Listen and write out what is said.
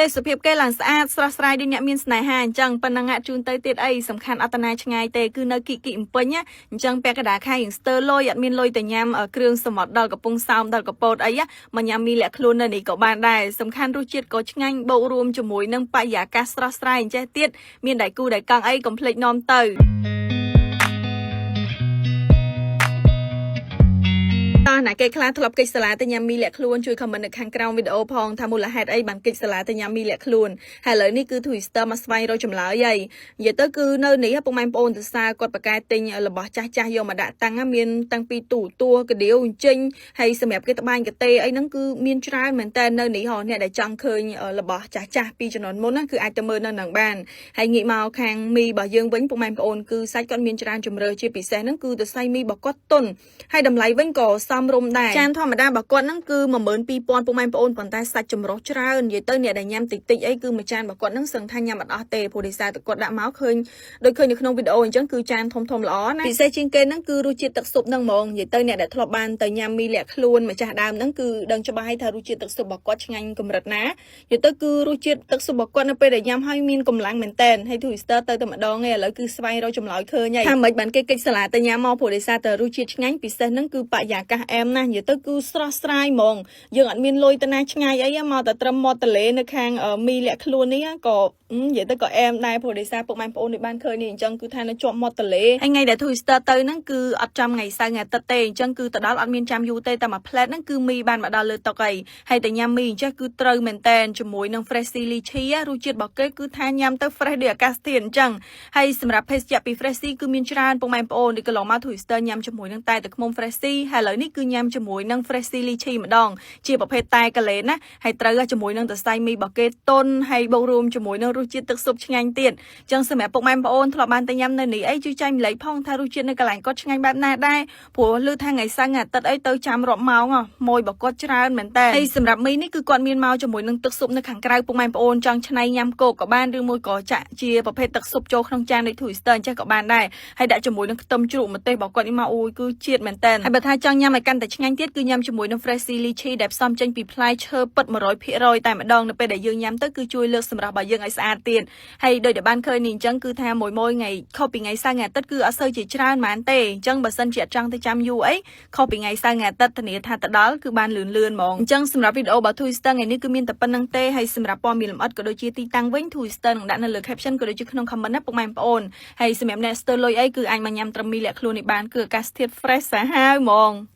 ទេសភាពគេឡើងស្អាតស្រស់ស្រាយដូចអ្នកមានស្នេហាអញ្ចឹងប៉ុណ្ណឹងជូនទៅទៀតអីសំខាន់អត្តនាឆ្ងាយទេគឺនៅគីគីអំពេញណាអញ្ចឹងពាក់កណ្ដាលខែរៀងស្ទើរលុយអត់មានលុយទៅញ៉ាំគ្រឿងសមុទ្រដល់កំពង់សោមដល់កពតអីមកញ៉ាំមីលាក់ខ្លួននៅនេះក៏បានដែរសំខាន់រសជាតិក៏ឆ្ងាញ់បូករួមជាមួយនឹងបរិយាកាសស្រស់ស្រាយអញ្ចេះទៀតមានដៃគូដៃកង់អីកុំភ្លេចនាំទៅ តោះណាគេខ្លះធ្លាប់កិច្ចសាលាទៅញ៉ាំមីលាក់ខ្លួនជួយ comment នៅខាងក្រោមវីដេអូផងថាមូលហេតុអីបានកិច្ចសាលាទៅញ៉ាំមីលាក់ខ្លួនហើយឥឡូវនេះគឺ Twister មកស្វែងរកចម្លើយហើយនិយាយទៅគឺនៅនេះពុកម៉ែបងប្អូនសរសើរគាត់ប្រកែទិញរបស់ចាស់ចាស់យកមកដាក់តាំងមានតាំងពីទូទួកាដៀវអញ្ចេញហើយសម្រាប់គេត្បាញកាតេអីហ្នឹងគឺមានច្រើនមែនតើនៅនេះហ៎អ្នកដែលចង់ឃើញរបស់ចាស់ចាស់ពីជំនាន់មុនណាគឺអាចទៅមើលនៅនឹងបានហើយងាកមកខាងមីរបស់យើងវិញពុកម៉ែបងប្អូនគឺសាច់គាត់មានច្រើនជម្រើសជាពិសេសហ្នឹងគឺទៅសៃមីរបស់គាត់ទុន ហើយតម្លៃវិញក៏សមរម្យដែរចានធម្មតារបស់គាត់ហ្នឹងគឺ12000ពុកម៉ែបងប្អូនប៉ុន្តែសាច់ចម្រុះច្រើននិយាយទៅអ្នកដែលញ៉ាំតិចតិចអីគឺមួយចានរបស់គាត់ហ្នឹងសឹងថាញ៉ាំអត់អស់ទេព្រោះដោយសារតែគាត់ដាក់មកឃើញដូចឃើញនៅក្នុងវីដេអូអញ្ចឹងគឺចានធំធំល្អណាពិសេសជាងគេហ្នឹងគឺរសជាតិទឹកស៊ុបហ្នឹងហ្មងនិយាយទៅអ្នកដែលធ្លាប់បានទៅញ៉ាំមីលាក់ខ្លួនម្ចាស់ដើមហ្នឹងគឺដឹងច្បាស់ហើយថារសជាតិទឹកស៊ុបរបស់គាត់ឆ្ងាញ់កម្រិតណានិយាយទៅគឺរសជាតិទឹកស៊ុបរបស់គាត់នៅពេលដែលញ៉ាំហើយមានកម្លាំងមែនតែនហើយ Twister ទៅតែម្ដងឯងឥឡូវគឺស្វែងរកចម្លើយឃើញហើយថាម៉េចបានគេកិច្ចសាលាទៅញ៉ាំមកព្រោះដោយសារតែរសជាតិឆ្ងាញ់ពិសេសហ្នឹងគឺបរិយាកាសអែមណាស់និយាយទៅគឺស្រស់ស្រាយហ្មងយើងអត់មានលុយទៅណាឆ្ងាយអីមកតែត្រឹមមាត់ទន្លេនៅខាងមីលាក់ខ្លួននេះក៏និយាយទៅក៏អែមដែរព្រោះដោយសារពុកម៉ែបងប្អូននេះបានឃើញនេះអញ្ចឹងគឺថានៅជាប់មាត់ទន្លេហើយថ្ងៃដែល Twister ទៅហ្នឹងគឺអត់ចាំថ្ងៃសៅរ៍ថ្ងៃអាទិត្យទេអញ្ចឹងគឺទៅដល់អត់មានចាំយូរទេតែមួយផ្លែតហ្នឹងគឺមីបានមកដល់លើតុអីហើយតែញ៉ាំមីអញ្ចឹងគឺត្រូវមែនតែនជាមួយនឹង Fresh Lychee រសជាតិរបស់គេគឺថាញ៉ាំទៅ fresh ដូចអាកាសធាតុអញ្ចឹងហើយសម្រាប់ភេសជ្ជៈពី Fresh គឺមានច្រើនពុកម៉ែបងប្អូននេះកន្លងមក Twister ញ៉ាំជាមួយនឹងតែទឹកឃ្មុំ Fresh ហើយឥឡូវនេះគឺញ៉ាំជាមួយនឹង Fresh Lychee ម្ដងជាប្រភេទតែកាឡេណាហើយត្រូវជាមួយនឹងសរសៃមីរបស់គេតុនហើយបូករួមជាមួយនឹងរសជាតិទឹកស៊ុបឆ្ងាញ់ទៀតអញ្ចឹងសម្រាប់ពុកម៉ែបងប្អូនធ្លាប់បានទៅញ៉ាំនៅនេះអីជួយចែកម្លែកផងថារសជាតិនៅកន្លែងគាត់ឆ្ងាញ់បែបណាដែរព្រោះឮថាថ្ងៃសៅរ៍ថ្ងៃអាទិត្យអីទៅចាំរាប់ម៉ោងម៉ួយរបស់គាត់ច្រើនមែនតើហើយសម្រាប់មីនេះគឺគាត់មានមកជាមួយនឹងទឹកស៊ុបនៅខាងក្រៅពុកម៉ែបងប្អូនចង់ឆ្នៃញ៉ាំគោកក៏បានឬមួយក៏ចាក់ជាប្រភេទទឹកស៊ុបចូលក្នុងចានដូច Twister អញ្ចឹងក៏បានដែរហើយដាក់ជាមួយនឹងខ្ទឹមជ្រក់ម្ទេសរបស់គាត់នេះមកអូយគឺជាតិមែនតើហើយបើថាចង់ញ៉ាំឲ្យកាន់តែឆ្ងាញ់ទៀតគឺញ៉ាំជាមួយនឹង Fresh Lychee ដែលផ្សំចេញពីផ្លែឈើពិត100%តែម្ដងនៅពេលដែលយើងញ៉ាំទៅគឺជួយលើកសម្រស់របស់យើងឲ្យស្អាតទៀតហើយដូចដែលបានឃើញនេះអញ្ចឹងគឺថាមួយមួយថ្ងៃខុសពីថ្ងៃសៅរ៍ថ្ងៃអាទិត្យគឺអត់សូវជាច្រើនហ្មងទេអញ្ចឹងបើសិនជាអត់ចង់ទៅចាំយូរអីខុសពីថ្ងៃសៅរ៍ថ្ងៃអាទិត្យធានាថាទៅដល់គឺបានលឿនលឿនហ្មងអញ្ចឹងសម្រាប់វីដេអូរបស់ Twister ថ្ងៃនេះគឺមានតែប៉ុណ្្នឹងទេហើយសម្រាប់ព័ត៌មានលម្អិតក៏ដូចជាទីតាំងវិញ Twister នឹងដាក់នៅលើ caption ក៏ដូចជាក្នុង comment ណាពុកម៉ែបងប្អូនហើយសម្រាប់អ្នកស្ទើរលុយអីគឺអាចមកញ៉ាំត្រឹមមីលាក់ខ្លួននេះបានគឺអាកាសធាតុ fresh សាហាវហ្មង។